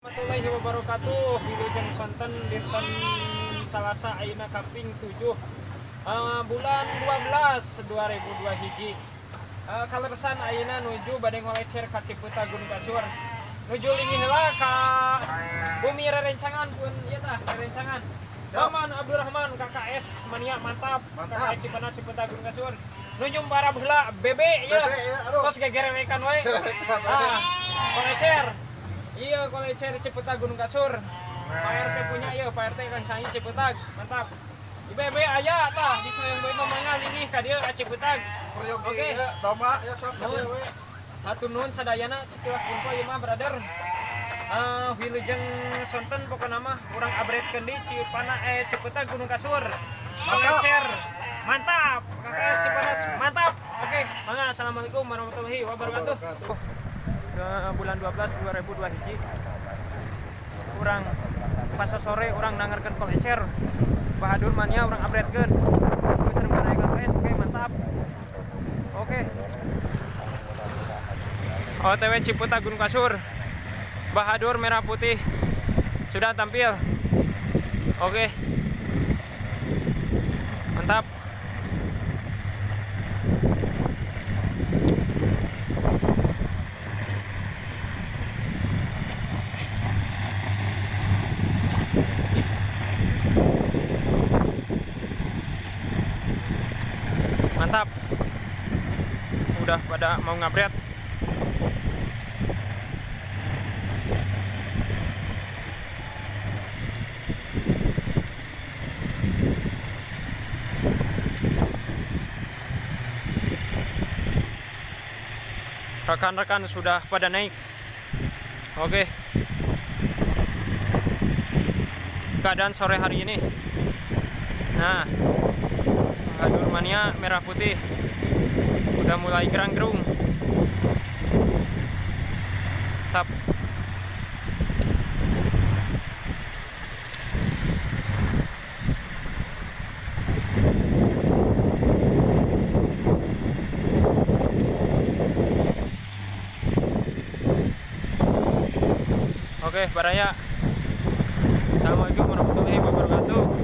Warahmatullahi wabarakatuh. Wilujeng sonten dinten Salasa ayeuna kaping 7 bulan 12 2002 hiji. Kaleresan ayeuna nuju bade ngolecer ka Ciputa Gunung Kasur. Nuju linggih heula ka bumi rerencangan pun ieu tah rerencangan. Paman Abdurrahman KKS mania mantap. Mantap. KKS Cipanas Ciputa Gunung Kasur. Nuju parab heula BB ieu. BB, ieu, aduh. Tos gegerewekan wae. Ah, kolecer. Iya, kolecer Ciputa Gunung Kasur. Pak RT punya iya, Pak RT kan sangi Ciputa. Mantap. IBB aya tah bisa yang bae mangga linggih ka dieu ka Ciputa. Peryogi Oke. ya, domba ya sok ka dieu we. Hatur nuhun sadayana sekilas info ieu mah brother. Wilujeng sonten pokona mah urang abretkeun di Cipana Ciputa Gunung Kasur. Kolecer. Mantap. KKS Cipanas mantap. Oke, mangga assalamualaikum warahmatullahi wabarakatuh. Ke bulan 12 2002 hiji. Urang pas sore urang nangerkeun kolecer. Bahadur mania urang abretkeun. Sareng baraya KKS, oke mantap. Oke. OTW Ciputa Gunung Kasur. Bahadur merah putih sudah tampil. Oke. Mantap. Mantap. Udah pada mau ngabret. Rekan-rekan sudah pada naik. Oke. Keadaan sore hari ini. Nah, Bahadur mania merah putih udah mulai gerang-gerung. Tap. Oke, baraya. Assalamualaikum warahmatullahi wabarakatuh.